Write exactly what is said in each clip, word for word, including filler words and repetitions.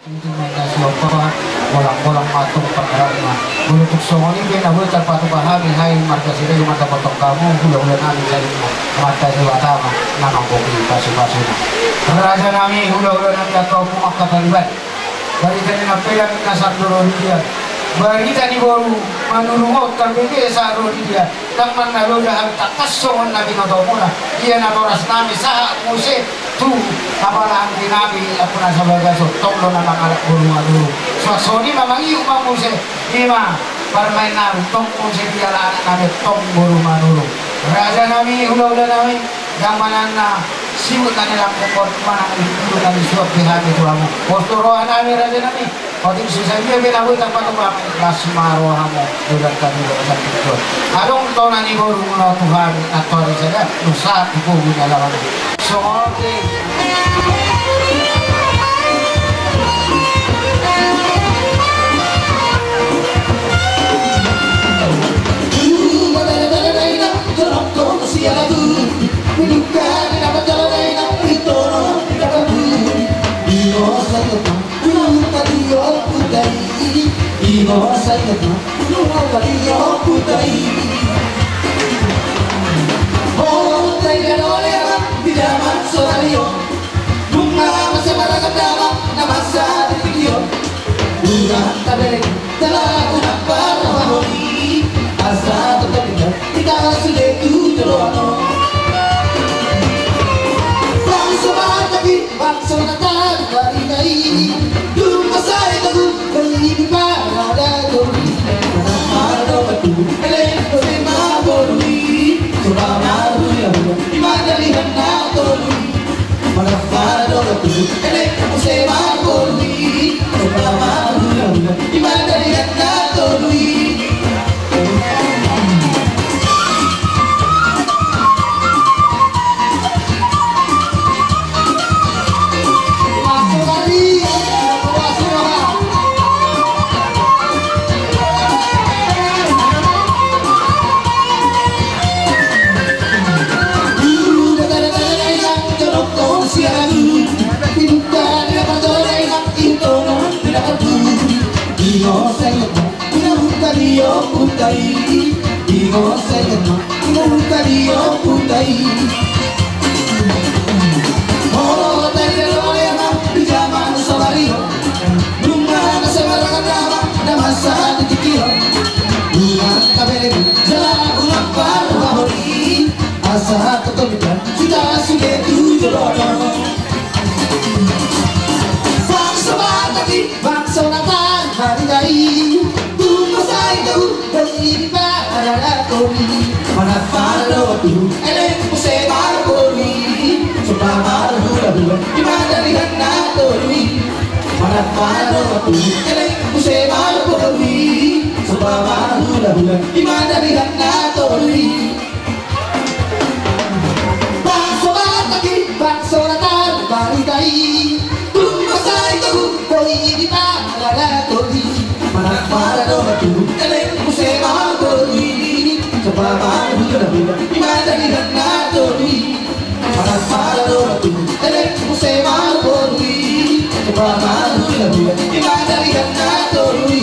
Itu main nasi opa, bolang-bolang matung pangkalarna. Bulu tuk songon i pe na boi tarpatupa hami hai marga Siregar, mata potong kamu, hula-hula nami, jadi mata Dewata ma na mambohi pasu-pasuna. Raja nami, hula-hula nami, angka ompu, angka pariban. Barita ni na pelang na sandoro dia. Barita ni boru Manurung on tarbege saro di dia. Ndang mannaloja hami tangkas songon na binotomuna. Ia natoras nami sahat muse tu apala anggi nami, ampuna sabagason, tong do na mangalap boru Manurung. Suang songon i ma mangiuk ma muse, ima parmaen nami, tong muse dialap anak nami, tong boru Manurung. Raja nami, hula-hula nami, ndang manang na sibuk na nilambung on, manang di bulu na nisuap di hami tu hamu. Pos do roha nami, raja nami. Otik sisa dia bela boi tarpatupa, las ma rohamu, dodan kami dodan sakit. Adong tona ni boru na tu hami, na tori sada, nusa tu kubu na lawan. Songoke. Ino saingetna, ino saingetna, putai. Ho, tai na dole ma di jaman saonari on. Nunga masa maragam damang na masa di tingki on. Nunga tabereng jala nunga parrohahon i. Asa tongtong hita sude tu joloan on. Bangso Batak i, bangso na tarbarita i. Dung masa i togu, dung i di paradaton i. Manang mandok tu elek muse ma boru i. Coba marhula-hula di mandalihan na tolu i. Manang mandok tu elek muse ma boru i. Coba marhula-hula di mandalihan na tolu i. Ino saingetna, ino huta di ompunta i. Ino saingetna, ino huta di ompunta i. Molo taida dole ma di jaman saonari on. Nunga na sabarang agama na masa di tingki on. Nunga tabereng jala nunga parrohahon i. Asa tongtong hita sude tu joloan on. Bangso Batak i, bangso na tarbarita i. Dung masa i togu, dung i di paradaton i. Manang mandok tu elek muse ma boru i. Coba marhula-hula di mandalihan na tolu i. Manang mandok tu elek muse ma boru i. Coba marhula-hula di mandalihan na tolu i. Bangso Batak i, bangso na tarbarita i. Dung masa i togu, dung i di paradaton i. Manang mandok tu elek muse ma boru i. Coba marhula-hula di mandalihan na tolu i. Manang mandok tu elek muse ma boru i. Coba marhula-hula di mandalihan na tolu i.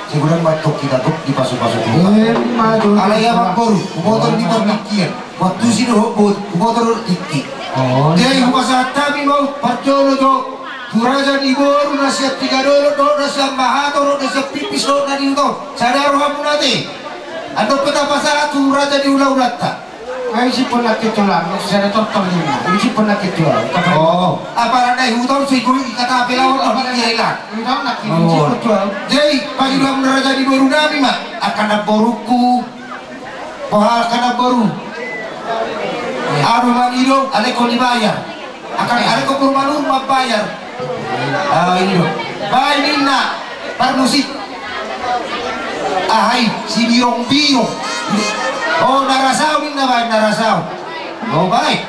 Sai godang ma antong hita gok di pasu-pasu Tuhan. Emma tutu. Alai amangboru, huboto di partingkian. Huantusi do hot bot, huboto do tingki. Oh. Jadi hupasahat hami ma parjolo jo tu raja ni boru na sian Tigadolok dohot na sian Ambahato dohot na sian Pipis dohot na di Huta on. Sada rohamuna ate. Andorang pe tapasahat tu raja ni hula-hulanta. Ai, isi pun nangkin tulang, sada tortor ninna. Isi pun nangkin tulang. Oh, apala na di Huta on sai goi kata pe lawan on, iya, iya. Huta on nangkin, isi pun tulang. Jadi pangidoan ni raja ni boru nami ma, angka namboruku, boha angka namboru. Anu mangido, alai ingkon dibayar. Angka, alai ingkon boru Manurung mambayar. Ah, i do. Baen ninna parmusik. Aha i, si Birong-birong. Oh, na rasau ninna baen, na rasau. Oh, baen.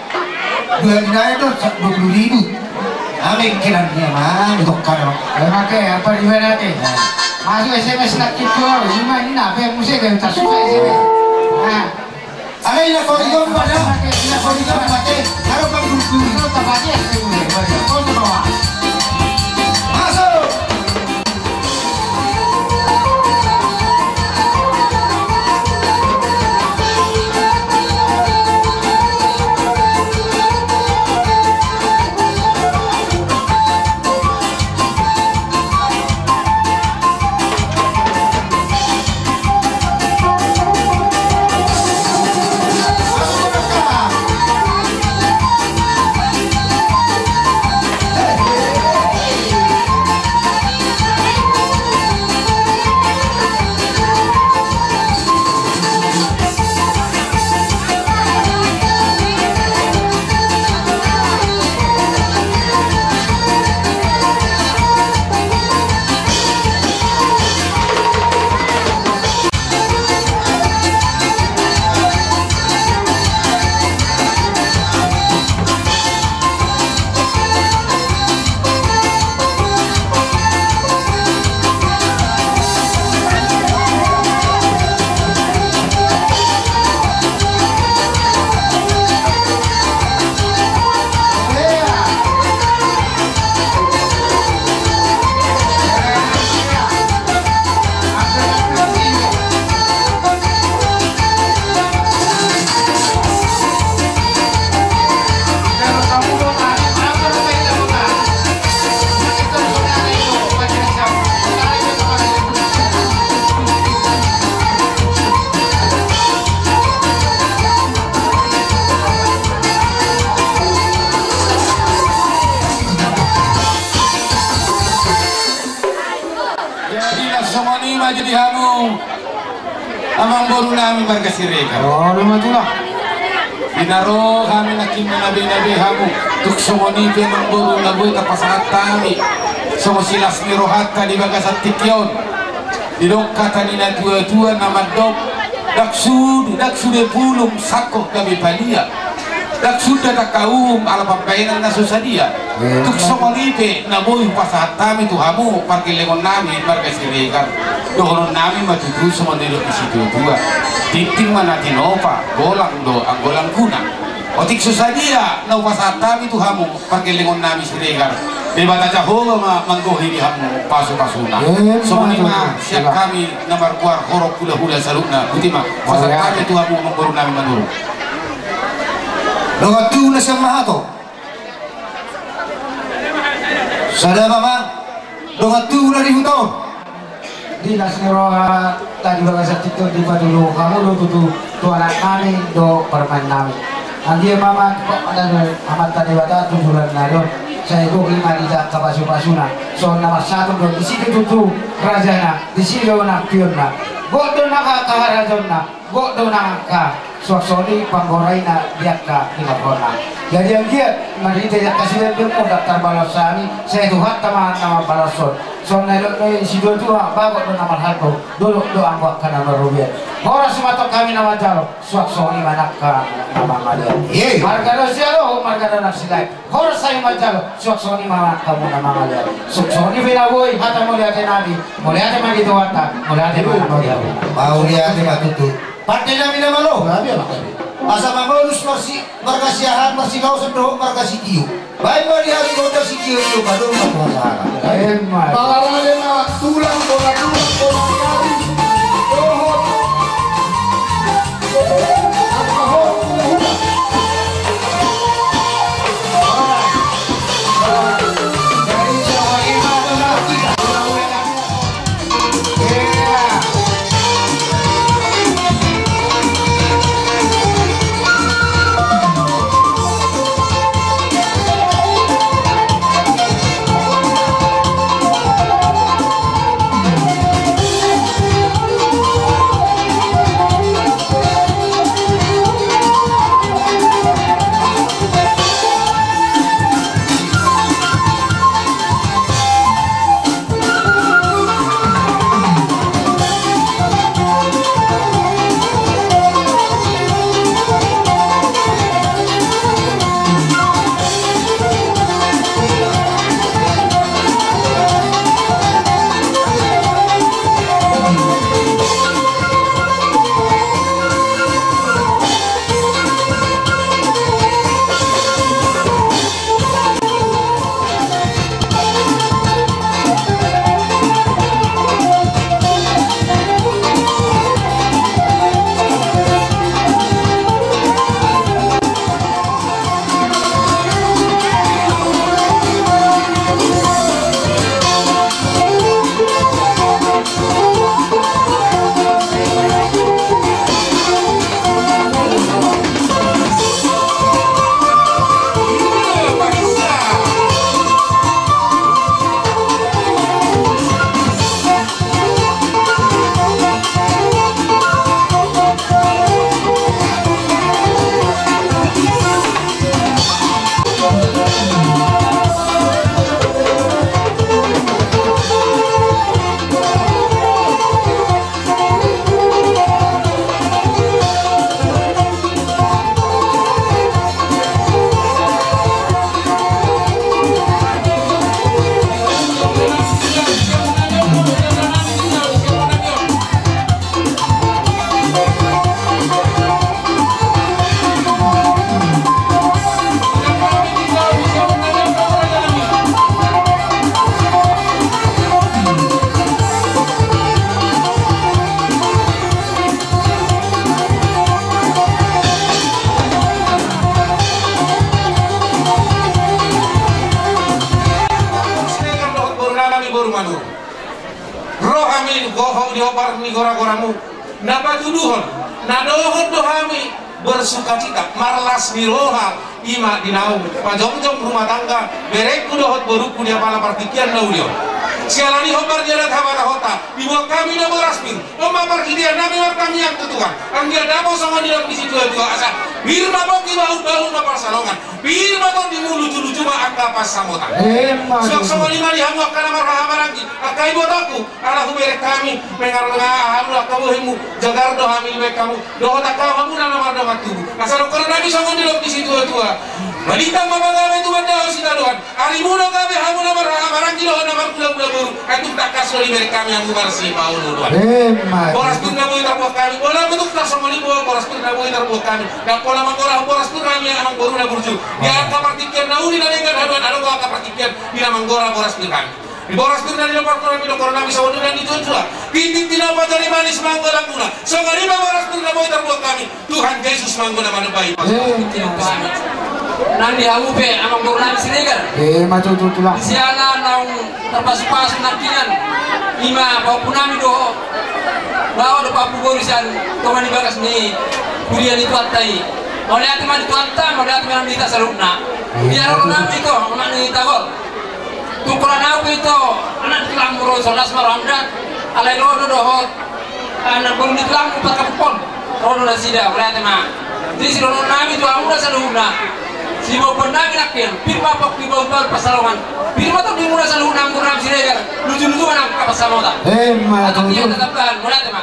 Dua ninna do, dua puluh ribu. Ameng kenan dia mah, betok kada. Emang ke, apa di mana te? Masuk S M S lagi tuh, lima ninna, apa yang musik yang tak suka S M S. Nah. Alai na kori gompa da, na kori gompa te, harus bang guru-guru. Masuk. Jadi na songon i ma jadi hamu amangboru nami marga Siregar. Oh, nama tulah. Di na ro hami nangkin manabe-nabe hamu. Tung songon i pe amangboru na boi tapasahat hami songon silas ni rohanta di bagasan tingki on. Didok hata ni na tua-tua na mandok, ndang sude, ndang sude bulung sangkot gabe palia. Ndang sude tangka uhum ala pambahenan na so sadia. Tung songon i pe na boi hupasahat hami tu hamu pargellengon nami marga Siregar dohonon nami ma tutu songon nidok ni situa-tua. Tingting ma na tinopa, golang do anggo langguna. Otik so sadia na hupasahat hami tu hamu pargellengon nami Siregar. Debata Jahowa ma manggohi di hamu pasu-pasuna. Songon i ma sian hami na margoar horong hula-hula saluhutna. Boti ma pasahat hami tu hamu amangboru nami Manurung. Dongan tubu na sian Ambahato. Sada ma dongan tubu na di Huta on. Di las ni roha tadi bagasan tingki on dipatudu hamu do tutu tu anak nami dohot parumaen nami. Anggiat ma, ma, amanta Debata tu bulan na ro sai gok i ma di angka pasu-pasuna. Songon na marsatong do disi do tutu rajana, disi do nangkionna. Gok do nang angka harajaonna. Gok do nang angka suang songon i panggoraina di angka hinorhonna. Jadi anggiat marhite angka silemlemmu ndang tarbalos hami, sai Tuhanta ma na mambalashon. Songon na nidok ni situa-tua, bagot do na marhalto, dolok do anggo angka na marrobean. Horas ma tong hami na manjalo, suang songon i ma nang angka na mangalean. Marga do sialoho, marga do na silae. Horas hami manjalo, suang songon i ma nang hamu na mangalean. Suang songon i pe na boi hata mauliate nami, mauliate ma di Tuhanta, mauliate ma di hamu. Mauliate ma tutu. Pande nami na malo. Asa mangolus marsi, marga Siahaan, marsilaosan dohot marga sitio. Baen ma di hami gondang sitio-tio, padomu ma tu hasahatan. Emma. Parade ma tulang, bona tulang, bona tulang. Ro hami dohot di hombar ni gora-goramu, na patuduhon na dohot do hami bersukacita, marlas ni roha, i ma di naung pajongjong rumah tangga berengku dohot borungku di apala partingkian na uli on. Siala ni hombar ni adat habatahonta, diboan hami do boras pir, on ma parhitean nami martangiang tu Tuhan, anggiat dapot songon nidok ni situa-tua, asa pir ma pongki, bahul-bahul ma pansalongan, pir ma tondimu, luju-luju ma angka pansamotan. Emma tutu. Suang songon i ma di hamu angka na marhahamaranggi, angka ibotoku, ala hubereng hami, pengarunga hamu angka bohimu, jagar do hami dibahen hamu, dohot angka hamuna na mardongan tubu. Asa dohonon nami songon nidok ni situa-tua: Malintang ma pagabe tu mandao sitadoan, arimuna gabe hamu na marhahamaranggi dohot na margula-gula boru, ai tung tangkas do dibereng hami hamu marsipaolo-oloan. Emma tutu. Boras pir na boi tarboan hami, bola ma tung tarsongon i, boras pir na boi tarboan hami, ndang pola manggora boras pir hami amangboru na burju di angka partingkian na uli na denggan haduan, adong do angka partingkian di na manggora boras pir hami. Di boras pir na nilompar tu hami, dohonon nami songon nidok ni situa-tua: Tintin tinapu jadi manis ma anggo langkuna. Songon i ma boras pir na boi tarboan hami, Tuhan Jesus ma anggo na manombahi. Nang di hamu pe amangboru nami Siregar, emma tutu, tulang. Di siala naung tarpasupasu nangkinan, i ma pahompu nami dohot, laho do pahompu boru sian tonga ni bagas ni huria ni Tuhanta i. Mauliate ma di Tuhanta, mauliate ma di hita saluhutna. Emma tutu. Di haroronami ito, anak ni Tagor. Tung holan au pe ito, anak ni tulangmu, ro so las ma rohamuna, alai ro do dohot anak boru ni tulangmu, parkapukkon, ro do nasida, mauliate ma. Jadi sidohonon nami tu hamuna saluhutna, siboanboan nami nangkin, pir ma pongki, bahul-bahul pansalongan, pir ma tondimuna saluhutna, amangboru nami Siregar, luju-luju ma nang angka pansamotan. Emma tutu. Atak ia tetap tahan, mauliate ma.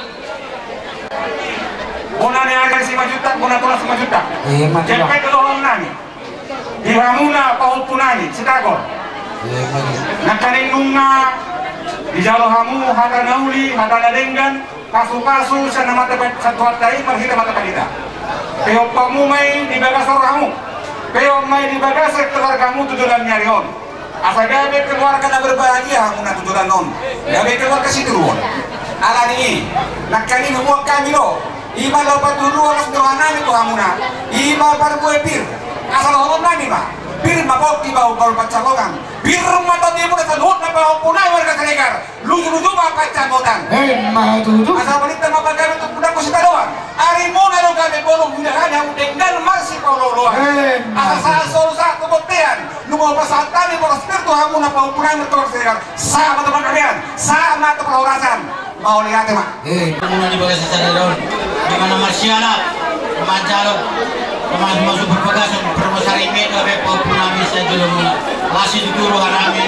Bona ni agar Simanjuntak, bona tulang Simanjuntak. Emma tutu. Jempek do dohonon nami di hamuna pahompu nami Sitagor. Emma tutu. Nangkaning nunga dijalo hamu hata na uli, hata na denggan, pasu-pasu sian Amanta Tuhan, sian Tuhanta i marhite Amanta Pandita. Peop hamu ma i di bagasan rohamu, peop ma i di bagasan keluargamu tu joloan ni ari on. Asa gabe keluarga na berbahagia hamuna tu joloan on, gabe keluarga sitiruon. Alani i, nangkaning huboan hami do, i ma laho patuluhon las ni roha nami tu hamuna, i ma parbue pir. Asa dohonon nami ma: Pir ma pongki, bahul-bahul pansalongan, pir ma tondimuna saluhutna pahompu nami warga Siregar, luju-luju ma pansamotan. Emma tutu. Asa malintang ma pagabe tu pudangku sitadoan, arimuna do gabe bolon, huida hami hamu denggan marsipaolo-oloan. Emma tutu. Asa sahat solu sahat tu bontean, nunga hupasahat hami boras pir tu hamuna pahompu nami tu warga Siregar, sahat ma tu panggabean, sahat ma tu parhorasan. Mauliate ma. Eh. Hamuna di bagasan sadari on, di mana marsiala, manjalo, manjalo masumasu parbagason, parmasarimeon, gabe pahompu nami sahat jolomuna. Las situtu roha nami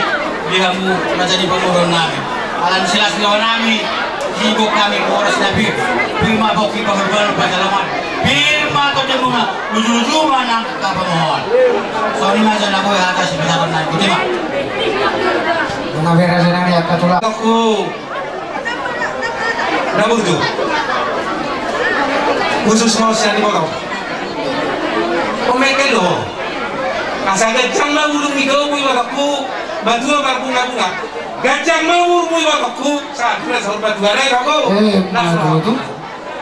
di hamu raja ni pamoruon nami. Ala ni silas ni roha nami, diboan hami boras na pir, pir ma pongki, bahul-bahul pansalongan, pir ma tondimuna, luju-luju ma nang angka pamohoan. Songon i ma jala boi hata sipitadon nami, botima. Nunga boi raja nami, angka tulang. Aku na burju. Khusus ma sian iboto. Omeke lo. Asa ganjang ma bulung ni tobu ibotongku, matua marbunga-bunga. Ganjang ma umurmu ibotongku, sahat tu na saur matua, na ibotongku. Eh, na, matua tu.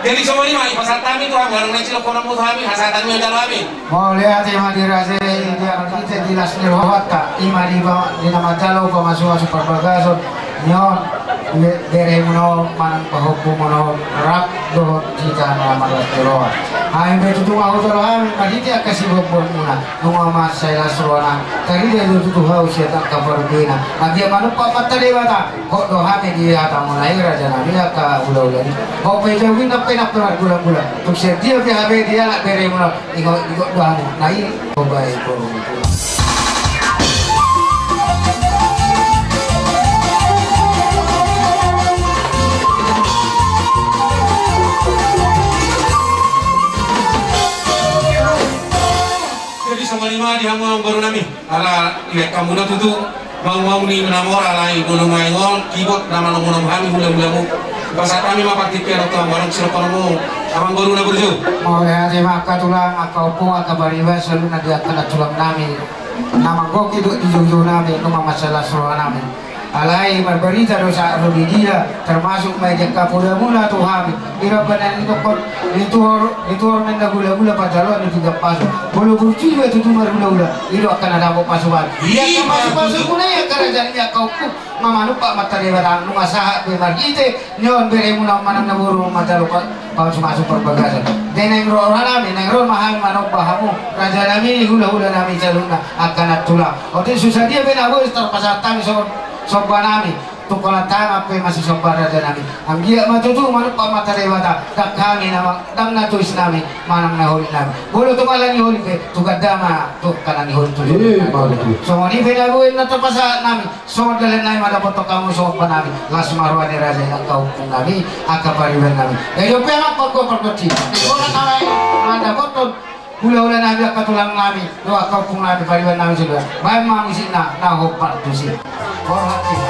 Jadi songon i ma, dipasahat hami tu hamu, adong na sidohononmu tu hami, hasahatan ma jalo hami. Mauliate ma di raja i, di marhite di las ni rohanta, i ma di ba-, di na manjalo pamasumasu parbagason ni on, be-, beremuna on manang pahompumuna on, rap dohot hita na marlas ni roha. Hami pe tutu nga hujalo hami marhite angka siboanboanmuna, nunga mansai las rohanami, tarida do tutu hau sian angka parbuena. Anggiat manumpak ma Debata, hot do hami di hatamuna i, rajanami, angka hulahula i. Hot pe jabu i, nang pe nang pe margulagula. Tung sian dia pe hape dialap beremuna, ingot-ingot do hamu na i, hombar i boru. Jadi songon i ma di hamu amangborunami. Ala dibahen hamu do tutu maung-maung ni na mora, alai molo nuaeng on kibot na manomu-nomu hami hulahulamu. Pasahat hami ma partingkian on tu hamu, adong sidohononmu amangboru na burju? Mauliate ma angka tulang, angka ompung, angka pariban, saluhutna di angka nantulang nami na manggohi dohot di joujou nami, nunga mansai las rohanami. Alai marbarita do sahat ro di dia, termasuk ma i di angka podamuna tu hami. Ira bana ni tokon, ni tuor, ni tuor ma inna gulagula, pajaloan ni pinggan pasu. Molo burju iba tutu marhulahula, i do angka na dapot pasupasu. Ia, i ma pasupasu, pasupasu muna i, angka rajanami, angka ompung. Manumpak ma Amanta Debata, nunga sahat be marhite ni on beremuna manang na boru manjalo pa-, pasupasu parbagason. Naeng ro rohanami, naeng ro ma hami manomba hamu, rajanami, hulahulanami saluhutna, angka na tulang. Otik so sadia pe na boi tarpasahat hami so-, sombanami. Tungkolan tangan pe masisomba rajanami. Anggiat ma tutu manumpak Amanta Debata, ndang hami na ma-, ndang na toisnami, manang na holitnami. Molo tung ala ni holit pe, tu gandana ma tung ala ni holit tu. Songon i pe na boi na tarpasahat nami, songon dalan nami mandapothon hamu sombanami, las ma roha ni raja i angka ompungnami, angka paribanami. Jadi on pe anak panggo pargonsi. Songon nama mandapothon hulahulanami angka tulangnami, dohot angka ompungnami, paribanami saluhutna. Baen ma musikna na hombar tusi. Borhat kita.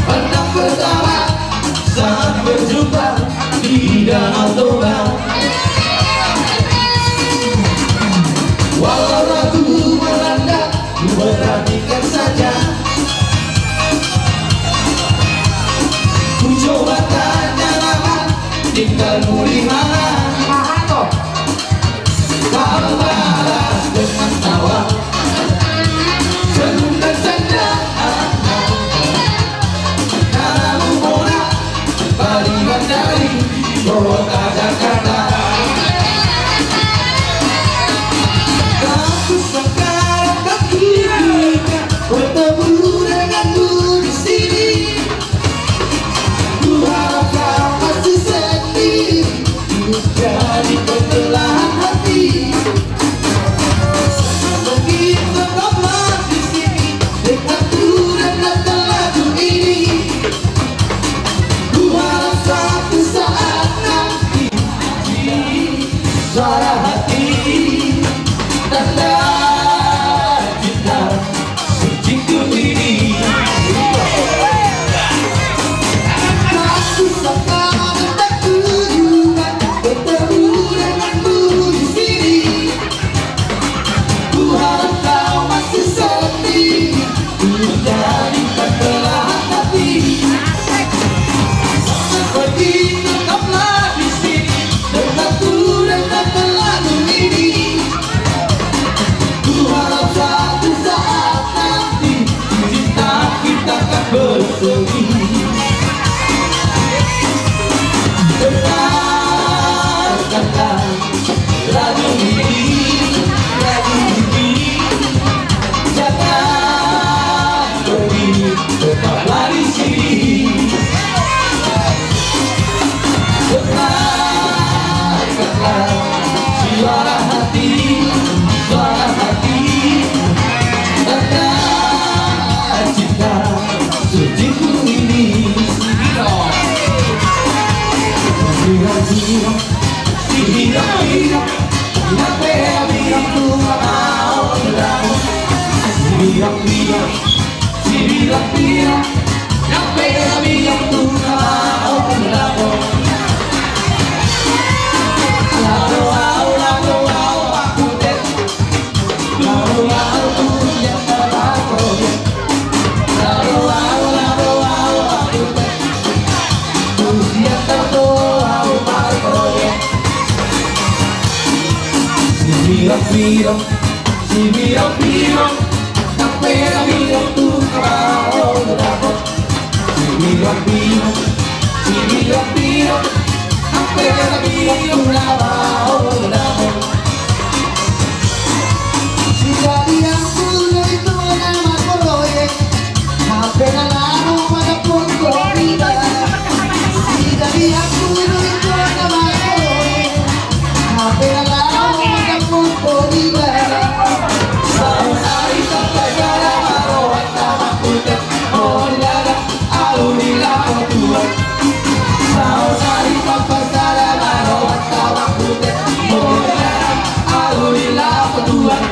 Pernah pertama saat berjumpa di Danau Toba. Walau ragu melanda, ku perhatikan saja. Ku coba tanya nama, tinggalmu di mana? Kau balas dengan tawa, senyum dan canda. Karamu mona, balikan dari Kota Jakarta. Kau kusangka kau ketika bertemu Sibirong-birong, sibirong-birong, nang pe na birong tu na baol do dapot. Sibirong-birong, sibirong-birong, nang pe na birong tu na baol do dapot. Sijadianku do i tu na marproyek, nang pe na laho mandapothon iba. Sijadianku do i tu na marproyek, nang pe na laho mandapothon iba. Saonari tampasada ma rohanta mangkutek, o di dada ahu di lapo Tuhan. Saonari tampasada ma rohanta mangkutek, o di dada ahu di lapo Tuhan.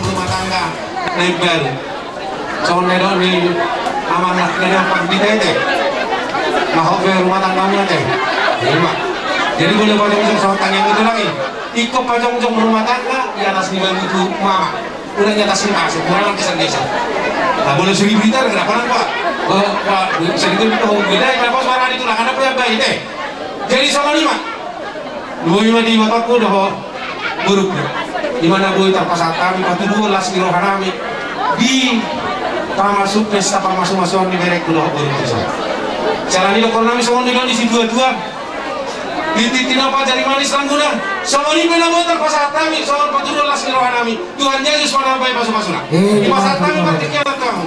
Rumah tangga na imbaru. Songon na nidok ni amang na nidok pang di tete. Mahot be rumah tanggamuna te. Ima. Jadi molo pajongjong songon tangiang i tulang i. Ingkon pajongjong rumah tangga di atas ni balu tu mama. Unang di atas ni pasu, unang di atas ni desa. Nah, molo segi berita kenapa nang pak? Pak, segi berita, oh, beda, kenapa suara di tulang? Kenapa ya baik te? Jadi songon i ma. Boi ma di mataku dohot borungku. Di mana boi tarpasahat hami patuduhon las ni roha nami di pamasuk pesta pamasumasuon ni berengku dohot borungku. Siala ni dohonon nami songon nidok ni situatua. Di tintin na pajar i manis langguna. Songon i pe na boi tarpasahat hami songon patuduhon las ni roha nami. Tuhan Yesus manambai pasupasuna. Ima sahat hami partingkian tu hamu.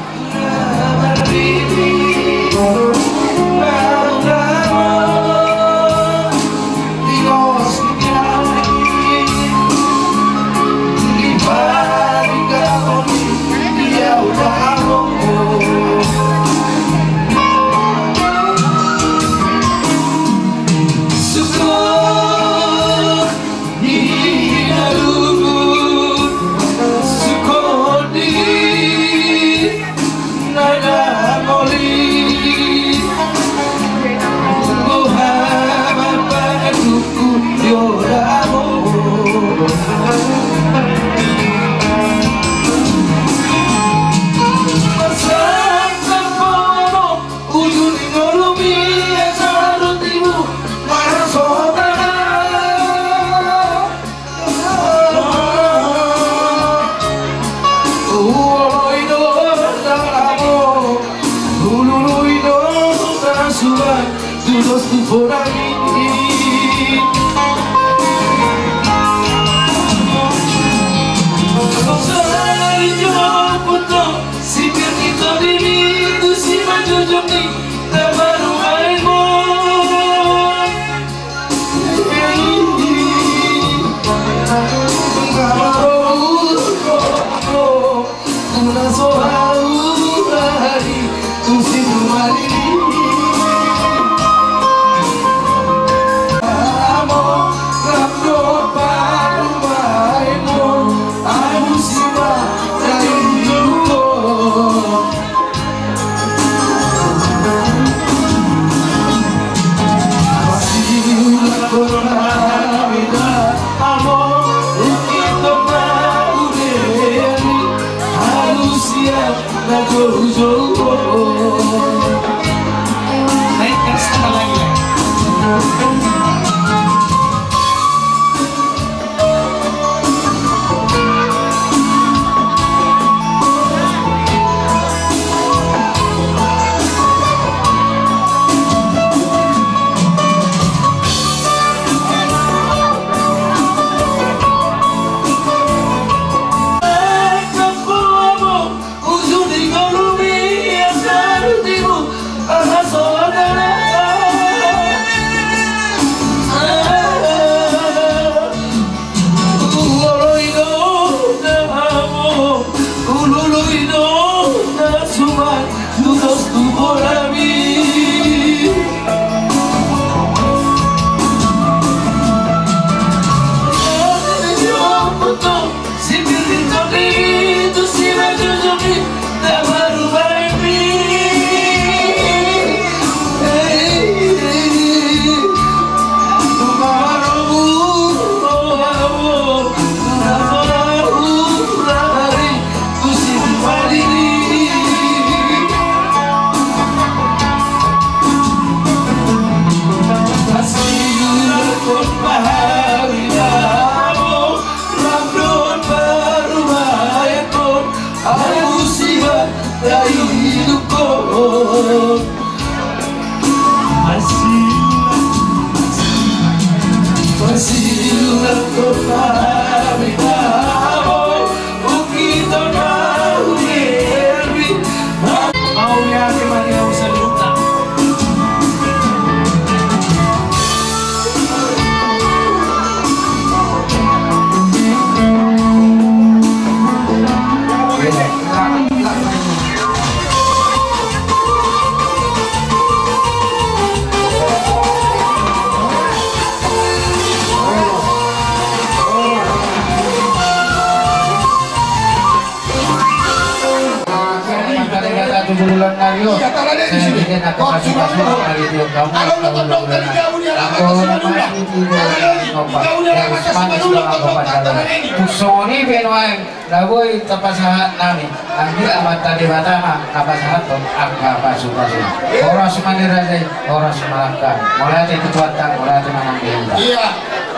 Tung songon i pe nuaeng na boi tapasahat nami, anggiat Amanta Debata ma na pasahathon angka pasupasu. Horas ma di raja i, horas ma angka. Mauliate tu Tuhanta, mauliate ma nang di hita. Ia,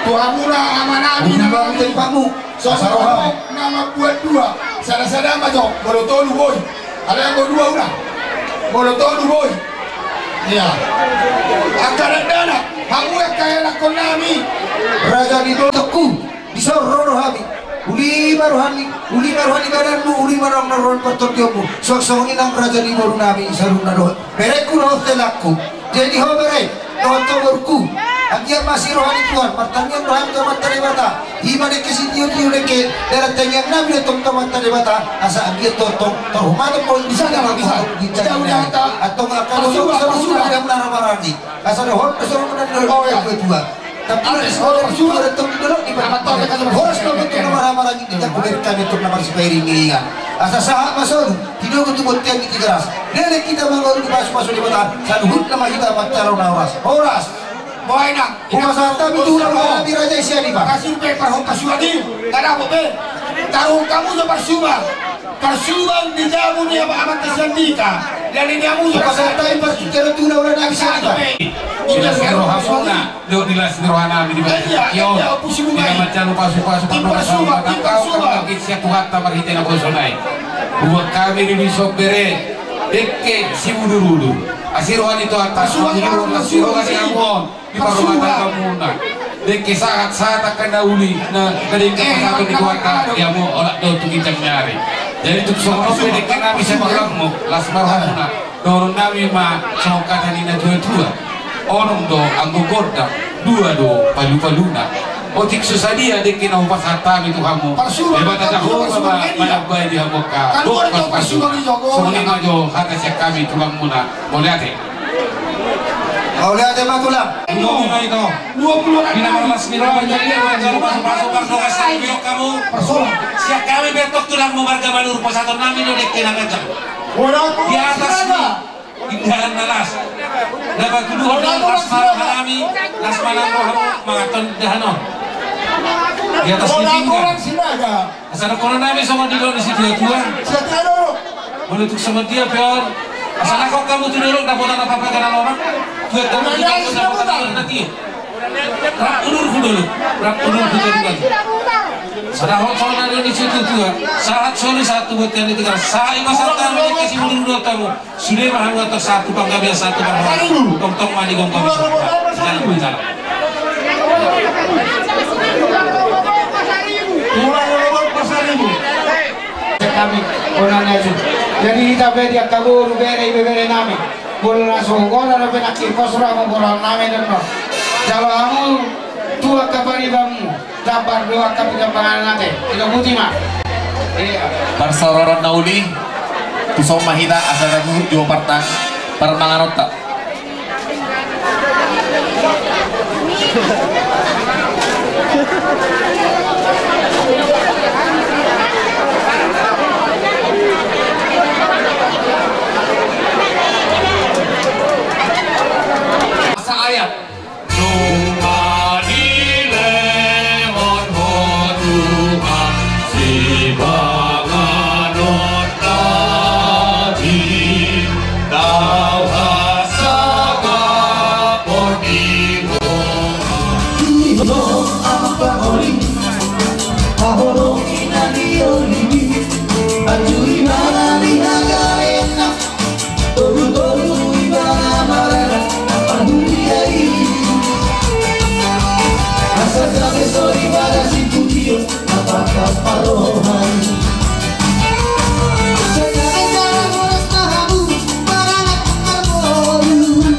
tu hamuna amanami na mambuat dua. Sada-sada ma jo, molo tolu boi. Alai anggo dua unang. Molo tolu boi. Ia. Angka dakdanak, hamu angka ianakhonnami. Raja ni botoku. Dison ro do hami, uli ma rohani, uli ma rohani badanmu, uli ma rohani partondionmu. Suang songon i nang raja ni borunami, saluhutna dohot berengku dohot helangku. Jadi ho bere, dohot ho borungku, anggiat ma asi roha ni Tuhan, martangiang do hami tu Amanta Debata. I ma dengke sitio-tio dengke, dalan tangiangnami do tong tu Amanta Debata, asa anggiat tong, tong tarhumaton ho di sana, bisa, bisa. Antong angka dosa-dosa, dosa-dosa, dosa-dosa, asa dohot dosa-dosa. Tapi horas ma tong di dolok ni Amanta, horas ma tong na marhaha maranggi, di jabu dari kami tong na marsipairing-iringan. Asa sahat ma solu, tidohon tu bontean ni Tigaras. Leleng hita mangolu di pasupasu ni Debata, saluhutna ma hita pansarion na horas. Horas. Boha inang. Hupasahat hami tu hulahula nami raja i sian i, Pak. Kasih pe parhon pasuan i, kada apa pe. Taruhon hamu jo parsuba. Parsuba di jabu ni Amanta Siantika. Leleng hamu jo. Hupasahat hami parsuba tu hulahula nami sian i, Pak. Ilas ni rohamuna. Dohot di las ni rohanami di bagasan tingki on, di na manjalo pasupasu, pardomuan na tangkas, marhite sian Tuhanta marhite naposona i. Hubuat hami di dison bere, dengke simudur-udur. Asi roha ni Tuhanta, asi roha ni Tuhanta, asi roha ni Tuhanta. Di parumaen hamuna. Dengke sahat-sahat angka na uli, na dengke pasahaton ni Tuhanta, di hamu olat do tu ginjang ni ari. Jadi tung songon on pe dengke nami sian tulangmu, las ma rohamuna. Dohonon nami ma songon hata ni na tua-tua. Onom do anggo gondang, dua do palu-paluna. Otik so sadia dengke na hupasahat hami tu hamu. Debata Jahowa ma manambai di hamu angka dohot pasupasu. Songon i ma jo hata sian hami tulangmuna. Mauliate. Mauliate ma tulang. Dua puluh orang. Dua puluh orang. Di na marlas ni roha, jadi dia akan pasupasu, pasupasu, pasupasu, hamu. Sian hami bentuk tulangmu marga Manuruk, pasahaton nami do dengke na ganjang. Di atas ni indahan na las. Na patuduhon do las ma roha nami, las ma nang rohamu manganhon indahan on. Di atas ni pinggan. Asa dohonon nami songon didok ni situa-tua. Molo tung songon dia pe on, asa nangkok hamu tu dolok, dapotan na papaga na lomak. Tuat hamu di dapotan na tiur. Rap unurhu dolok, rap unurhu dolok. Asa dohonon songon na didok ni situa-tua. Sahat solu sahat tu bontean ni Tegar. Sai ma sahat hamu di kasi unurhu dolok hamu. Sude ma hamu antong sahat tu panggabean, sahat tu panggabean. Tongtong ma digomgom. Jalan, jalan. Tulang Lobok Pasaribu. Kami, onan aja. Jadi hita pe di angka boru, bere, ibebere nami. Molo na so gora dope nangkin, pos roha ma gora nami dohot. Jalo hamu tu angka paribanmu. Dapat do angka pinggan panganan ate. Ino buti ma. Iya. Parsaoran na uli, tuson ma hita asa tatuhuk jo parta-, parmanganonta. Asa ayat. Nunga dilehon Ho Tuhan sipanganon nami, tau hasangapon di Ho. Di Ho Amanta Oli, haholongi na niolimi, anjuri mana ni hagaenna. Tolu-tolu ibana marana na parhuria i. Asa gabe sori barasin pujion na pangkat parroha i. Sai gabe jala horas ma hamu marana parboru.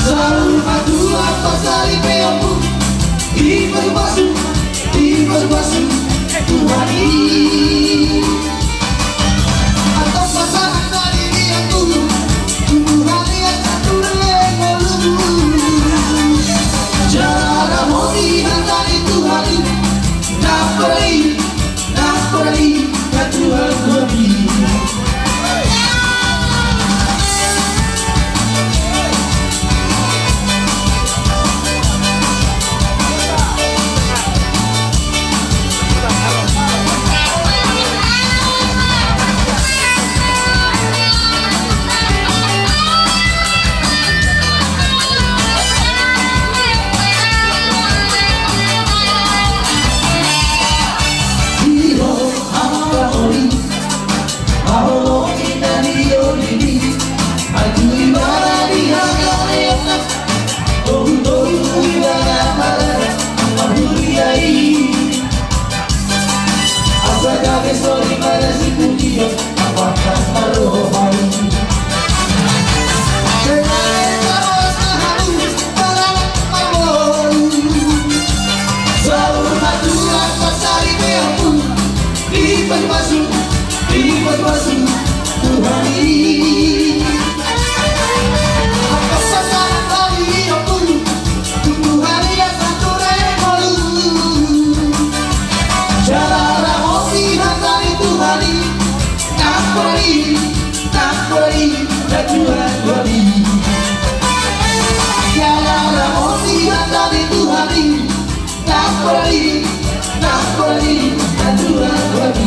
Saur matua pasaripeonmu. Dipasupasu, dipasupasu Tuhan i. Antong pasahat ma diriangku tu Tuhan i asa ture ngolungku. Jala ramoti hata ni Tuhan i. Nampuna i, nampuna i, na Tuhan hami. Dipasupasu, dipasupasu Tuhan i. Antong pasahat ma diriangku tu Tuhan i asa ture ngolungku. Jala ramoti hata ni Tuhan i. Nampuna i, nampuna i, na Tuhan hami. Jala ramoti hata ni Tuhan i. Nampuna i, nampuna i, na Tuhan hami.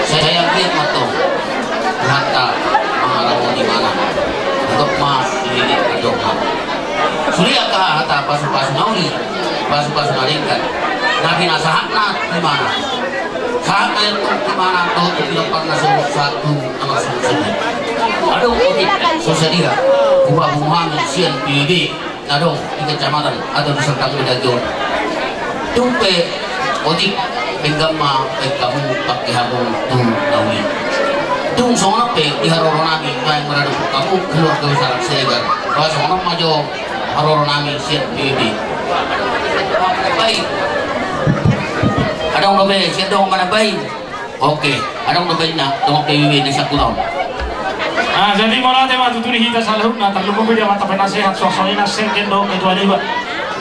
Sai anggiat ma antong Tuhanta mangaramoti imana. Antong ma dililit ni dongan. Sude angka hata pasupasu na uli, pasupasu na denggan na pinasahatna tu imana. Sahat ma i antong tu imana dohot tu pinompar na so satu na marsuhut suhut. Adong otik so sadia hupapungu hami sian P B B na adong di kecamatan atau di Serdang Bedajon. Tung pe otik, denggan ma baen hamu, pangke hamu tu na uli. Tung songon on pe di haroro nami naeng maradophon hamu keluarga besar Siregar. Ba songon on ma jo haroro nami sian P B B. Baik. Adong dope sian dongan manambai. Oke, adong do baenna, dongan P B B na sian Kuta on. Ah, jadi mauliate ma tutu di hita saluhutna, tarlumobi di amanta penasehat, suang songon i na sekjen dohot ketua deba.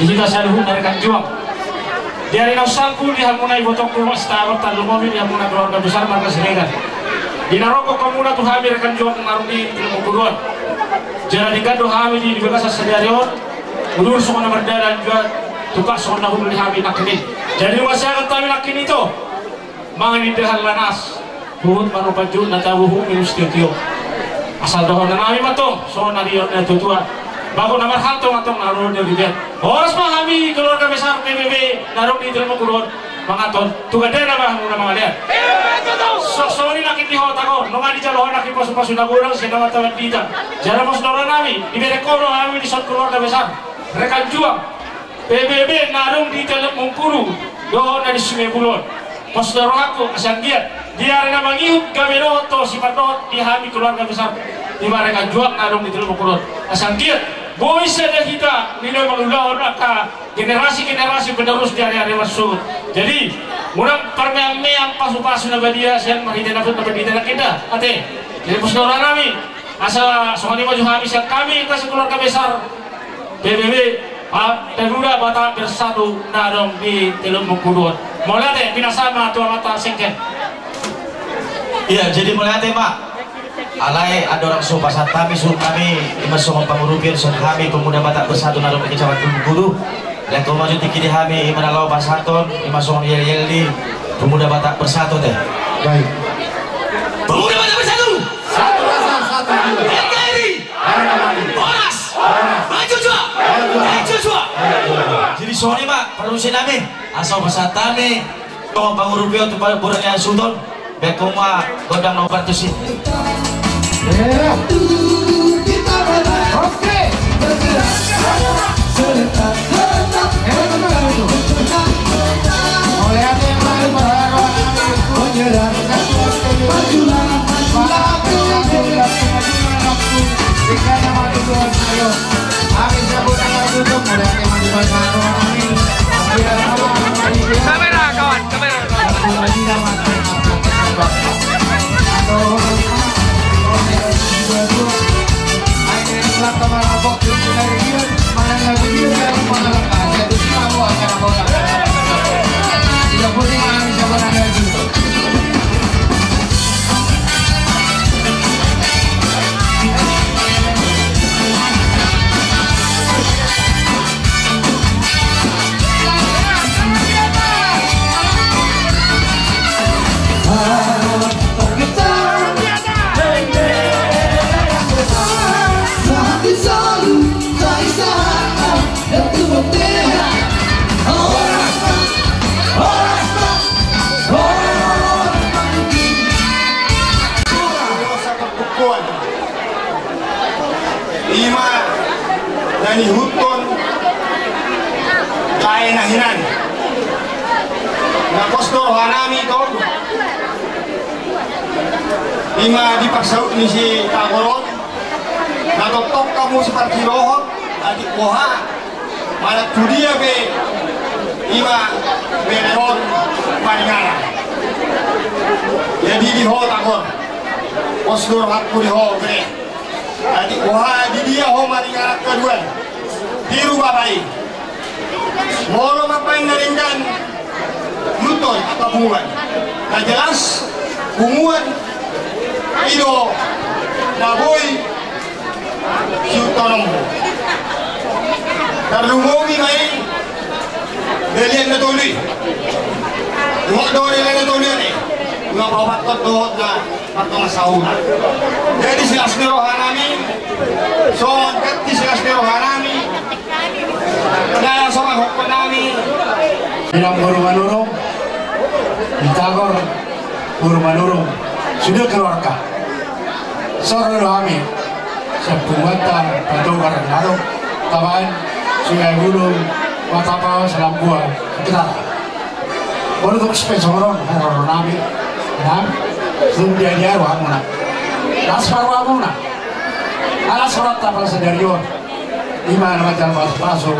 Di hita saluhutna rekan juang. Di ari na umsangkul di hamuna ibotongku, Mas Tawar, tarlumobi di hamuna keluarga besar marga Siregar. Di na rongkap hamuna tu hami rekan juang na adong di Tilomongkuru on. Jala denggan do hami di, di bagasan sadari on. Udur songon na mardalan, jala tumpak songon na hundul di hami nangkin i. Jadi nunga siaga hami nangkin i, ito. Mangan indahan lanas, huhut marnopat juhut na tabo, huhut minum sitiotio. Asal dohonon nami ma antong songon na nidok ni natuatua: Bagot na marhalto ma antong na ro di robean. Horas ma hami keluarga besar P B B na adong di Tilomongkuru on manganhon, tu gandana ma hamuna mangalean. Suang songon i nangkin di hotangku, nunga dijalo ho nangkin pasupasu na godang sian amanta pandita. Jala pos ni roha nami, dibereng ho do hami dison keluarga besar, rekan juang P B B na adong di Tilomongkuru dohot na di Sungai Bulo on. Pos do rohangku asa anggiat di ari na mangihut gabe dohot ho sipandohot di hami keluarga besar, ima rekan juang na adong di Tilomongkuru on. Asa anggiat boi sada hita nilai mangulahon angka generasi-generasi penerus di ari-ari marsogot. Jadi mauliate, pasu-pasu na badia sian marhite na put na pandita nangkin da, ate. Jadi pos do roha nami, asa songon i ma jo hami sian hami angka sekeluarga besar P B B, pa-, Pemuda Batak Bersatu na adong di Tilomongkuru on. Mauliate, pinasa ma tu amanta sekjen. Iya, jadi mauliate ma. Alai andorang so pasahat hami suhut hami, ima songon pangurupion sian hami Pemuda Batak Bersatu na adong di Kecamatan Tilomongkuru. Lehon ma jo tingki di hami, ima na laho pasahathon, ima songon yel-yel ni Pemuda Batak Bersatu, ate. Baik. Pemuda Batak Bersatu. Satu rasa, satu jiwa. N K R I. Harga mati. Horas. Horas. Maju jua. Maju jua. Maju jua. Maju jua. Jadi songon i ma parhobas nami, asa pasahat hami tu pangurupion tu parboru ni hasuhuton. Baen hamu ma gondang na ubar tusi. Oke. Lae na hinan. Na pos do rohanami tong. Ima di parsaut ni si Tagor on. Na tongtong hamu siparsirohot, atik boha, manang tu dia pe ima bere on maringanan. Jadi di ho Tagor, pos do rohangku di ho bere. Atik boha di dia ho maringanan haduan. Tiru bapa i. Molo mambaen na denggan, luton angka punguan. Na jelas, punguan i do na boi siutononmu. Tarlumobi ma i, balian na tolu i. Nunga do balian na tolu i, nunga paopathon dohot na martonga sahuta. Jadi silas ni rohanami, songon ganti silas ni rohanami, na so manghonhon nami. Inang boru Manurung, di Tagor boru Manurung, sude keluarga. Soro do hami, sian punguanta Patogar, Ngadok, Tabaen, Sungai Bulung, Matapang, Salambua, Petara. Molo tung pe songon on, haroro nami, inang, tung dia dia rohamuna. Las ma rohamuna. Alas rohanta pala sadari on. Ima na manjalo pasupasu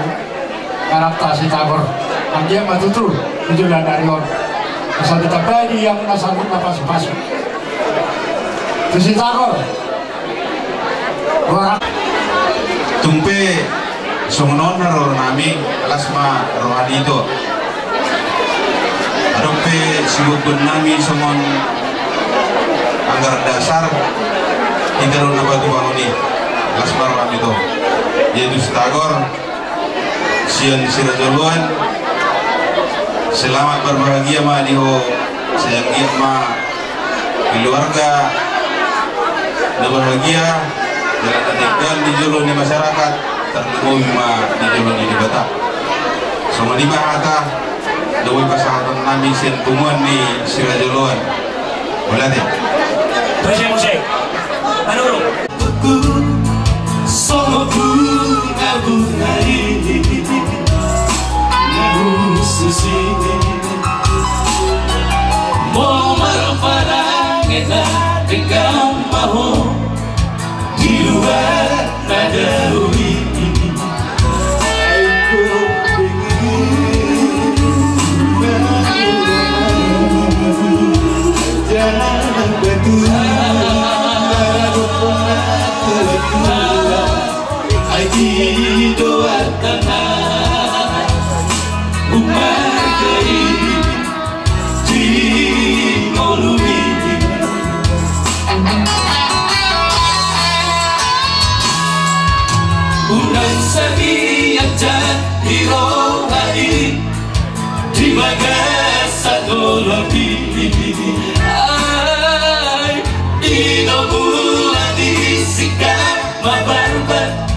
anakta si Tagor. Anggiat ma tutu di joloan ni ari on asa ditambai di hamuna saluhutna pasupasu. Tu si Tagor. Tung pe songon on haroro nami, las ma roha ni ito. Adong pe siboanboan nami songon anggaran dasar, hita do na patupaon i. Las ma roha ni ito. Jadi tu si Tagor, sian sirajoloan, selamat berbahagia ma di ho, sai anggiat ma keluarga na bahagia, jala na denggan di jolo ni masyarakat, tarlumobi ma di jolo ni Debata. Songon i ma hata na boi pasahaton nami sian punguan ni sirajoloan. Mauliate. Terus ya, musik. Manurung. Songon bunga-bunga i na hushus i, molo marparange na denggan ma ho di luat na dao i. Ai i do artana ummarga i di ngolumi. Unang sabiat jat di roha i di bagasan ngolumi. Ai i do mula di singkat ma barbat.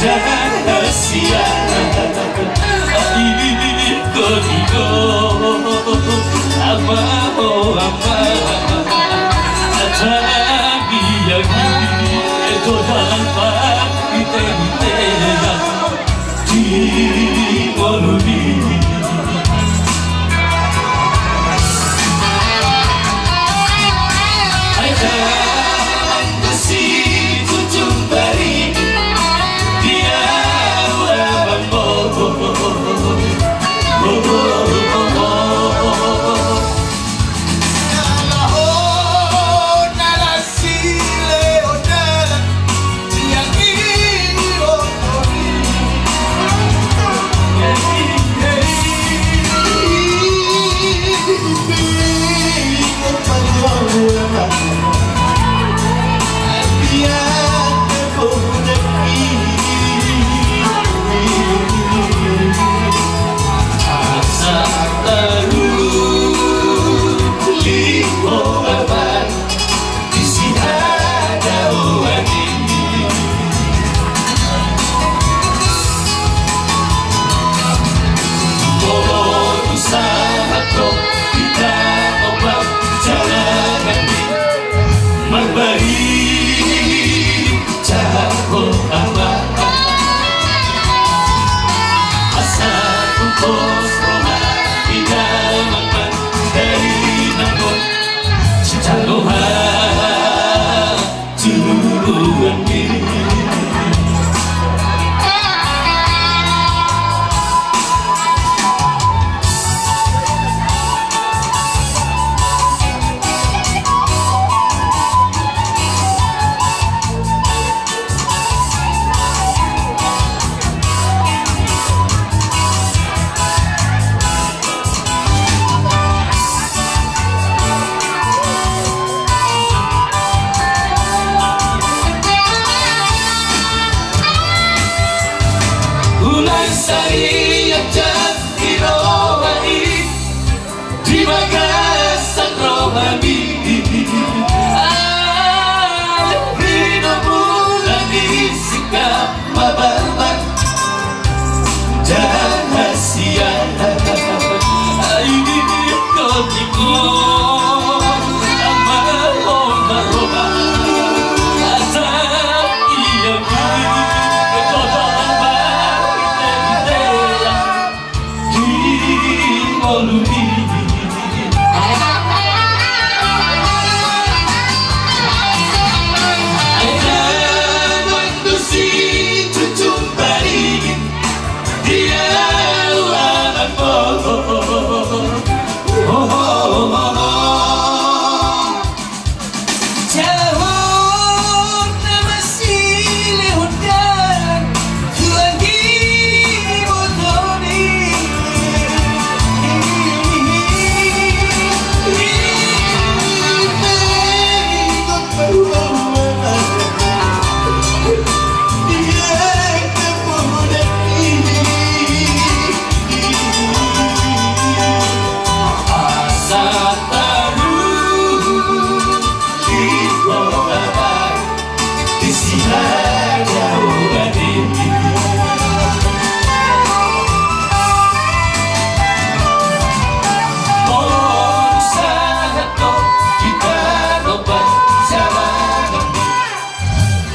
Jangan kasihan iko iko ama ho ama. Atabi agi eto dalam pagi tentera di ngolumi. Ai dalam Situ jumpari dia ura bambo. Nalaho nalasile odalan di Sariak jat di roha i, di bagasan rohami. Ai di na mula ni singkap mabarbar. Jangan sia. Ai di ko di ko. Ama ho maroha. Asa ia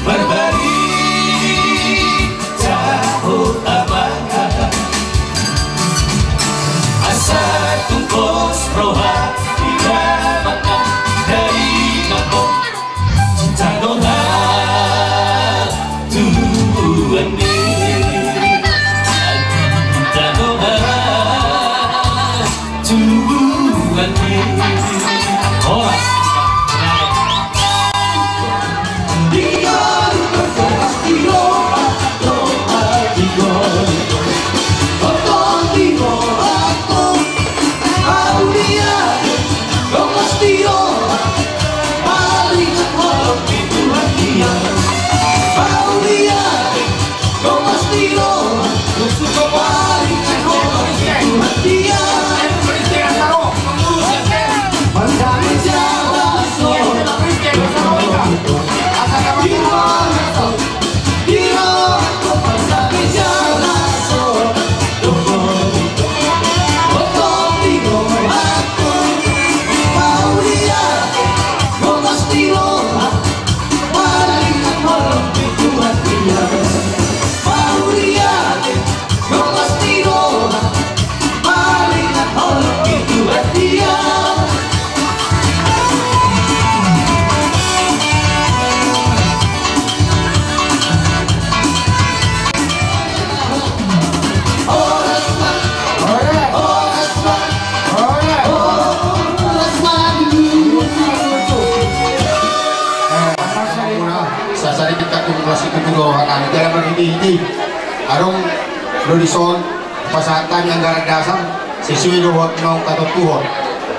Marbarita ho ama, asa tungkos roha di na mangandai nangkon cinta dohot Tuhan i. Cinta dohot Tuhan i. Horas. Sasari kita kumulasi kudu dohot nami dalam meniti-iti. Adong do dison pasahat hami anggaran dasar sesuai dohot naung tatentuhon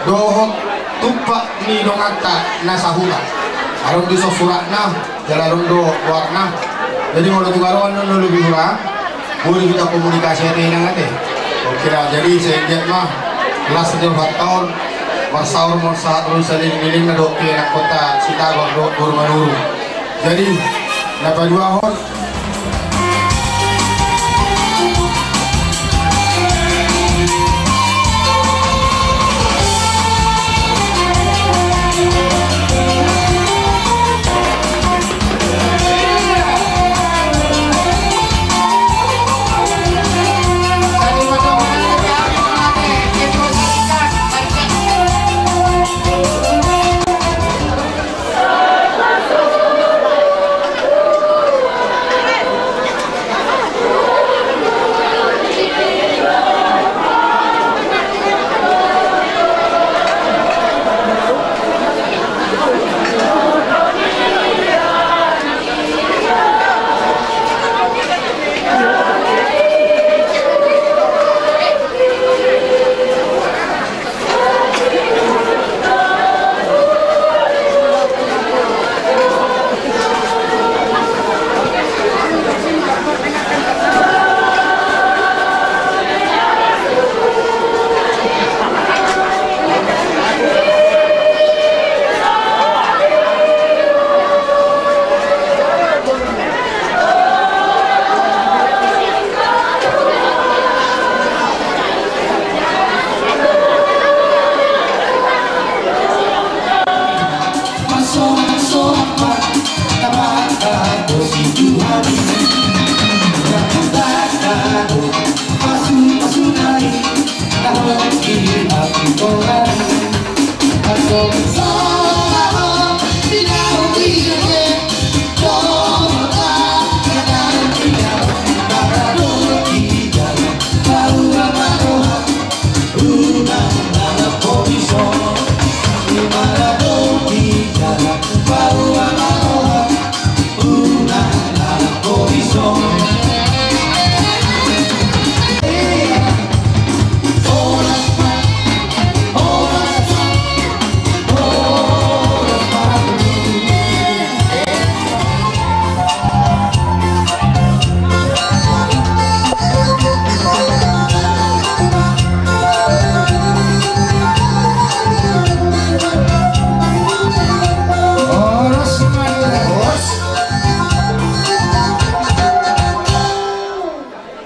dohot tumpak ni donganta na sahuta. Adong dison suratna jala adong do goarna. Jadi molo tung adong annon na lobi hurang, boi hita komunikasi ate inang ate. Oke lah, jadi sai anggiat ma las ni rohanta on, marsaor ma on sahat ro saleleng-lelengna dohot pe anakkonta Sitaruar dohot boru Manurung. Jadi na paduahon.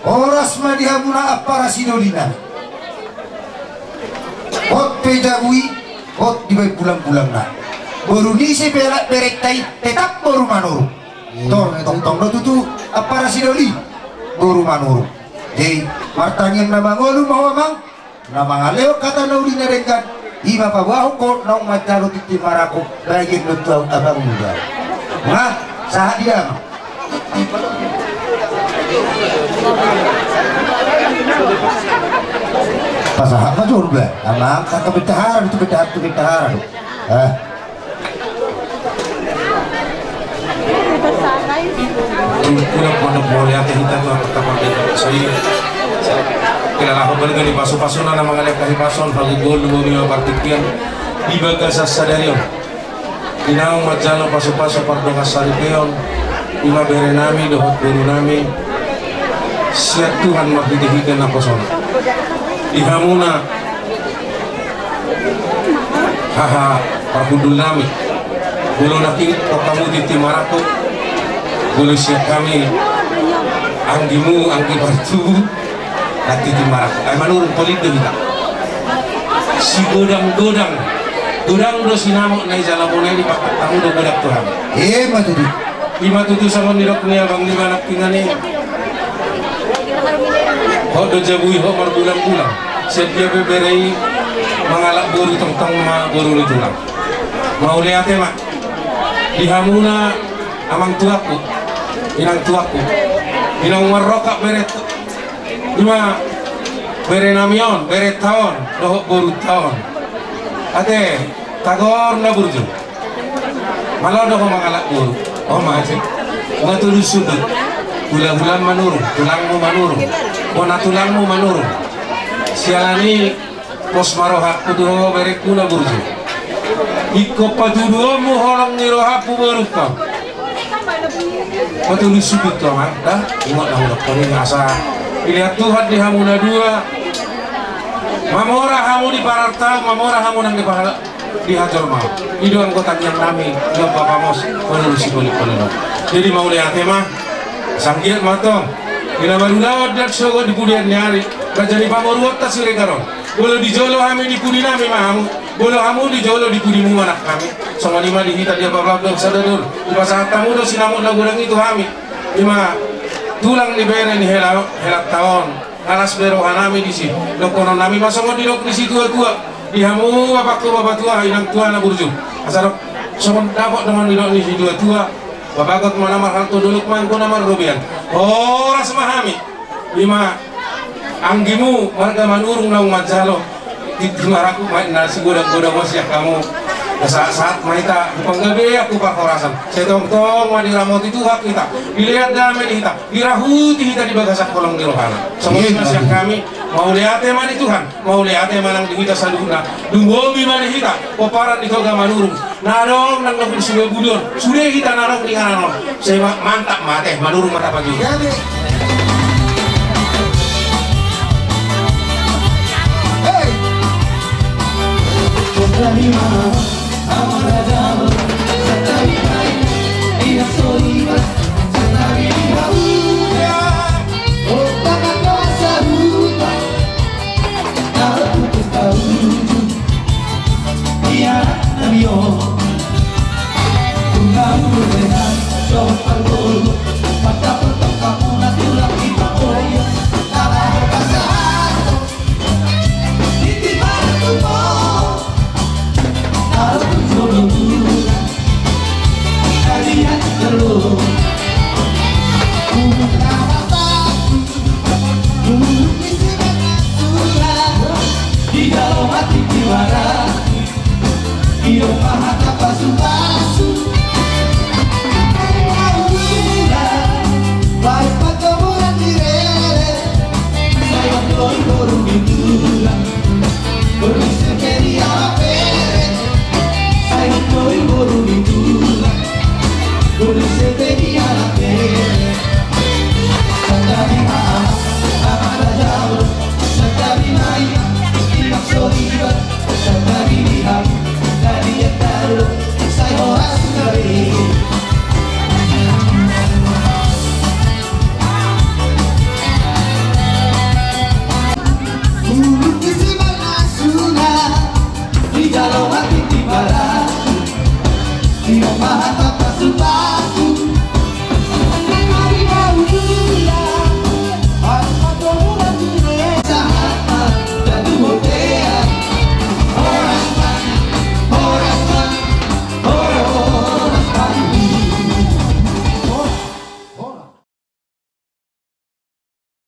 Horas ma di hamuna ampara sidoli nami. Hot pe jabu i, hot dibaen bulang-bulangna. Boru ni si pelak berenta i, tetap boru Manurung. Tor, tongtong do tutu ampara sidoli boru Manurung. Jadi, martangiang na mangolu ma ho amang, na mangalehon hata na uli na denggan, i ma paboahon ho naung manjalo tintin marangkup, bagian do tu ahu abang muda. Nah, sahat di damang. Pasahat ma jolo ba, amang, angka bendahara do tu, bendahara tu, bendahara do. Eh. Tung, tung, mauliate hita tu angka pande sai. Kila laho balga ni pasu-pasuna na mangalehon hahipason, pagogoon, lumobi ma partingkian di bagasan sadari on. Di naung manjalo pasu-pasu pardongansaripeon, i ma bere nami dohot boru nami. Sian Tuhan marhite-hite naposona. Di hamuna haha parhundul nami. Molo nangkin tong hamu tintin marangkup, molo sian hami anggimu, anggi partubu, nang tintin marangkup. Ai Manurung, polin do hita. Sigodang-godang godang do sinamot na i, jala molo i dipangkat hamu do godang tu hami. Ima tutu. Ima tutu songon nidok ni abang ni manang tingani. Hot do jabu i, hot marbulang-bulang. Sian dia pe bere i mangalap boru, tongtong ma boru ni tulang. Mauliate ma di hamuna amang tuaku, inang tuaku, inang marrongkap bere. Ima bere nami on, berenta on dohot borunta on. Ate, tagor na burju. Malo do ho mangalap boru. O ma ate. Nga tolu sudut. Hula-hulam Manurung, tulangmu Manurung, bona tulangmu Manurung. Siala ni i pos ma rohangku tu ho berengku na burju. Ingkon patuduhonmu holong ni rohangku borungkon. Patolu sudut tu amang da. Ingot na hudokkon i, asa dilehon Tuhan di hamu na dua. Mamora hamu di parartaon, mamora hamu nang di pahal- di hajolmaon. I do anggo tangiang nami, di Ompu Pamos, Manurung Sipolin-polin on. Jadi mauliate ma. Sanggiat ma tong. Di na marulaon dan sogot di pudian ni ari, raja ni pamoruonta Siregar on. Molo di jolo hami di pudi nami ma hamu, molo hamu di jolo di pudimu ma nang hami. Songon i ma di hita di Ompu Pamos sada dor. Dipasahat hamu do sinamot na godang i tu hami. Ima tulang ni bere ni hela, helanta on. Las be roha nami disi. Dohonon nami ma songon didok ni situa-tua. Di hamu bapakku, bapatua, inangtua na burju. Asa dok songon dapot dongan didok ni situa-tua. Babagot ma na marhalto, dolok ma anggo na marrobean. Horas ma hami. Ima anggimu marga Manurung naung manjalo tintin marangkup, ma i na sigodang-godang on sian hamu. Sahat-sahat ma hita hupanggabean, huparhorasan. Sai tongtong ma diramoti Tuhan hita. Dilehon dame di hita. Dirahuti hita di bagasan holong ni rohana. Songon i ma sian hami, mauliate ma di Tuhan, mauliate ma nang di hita saluhutna. Lumobi ma di hita pomparan ni Toga Manurung na adong nang di Sungai Bulu on. Sude hita na adong di inganan on. Sai ma-, mantap ma ate, Manurung ma tapajou.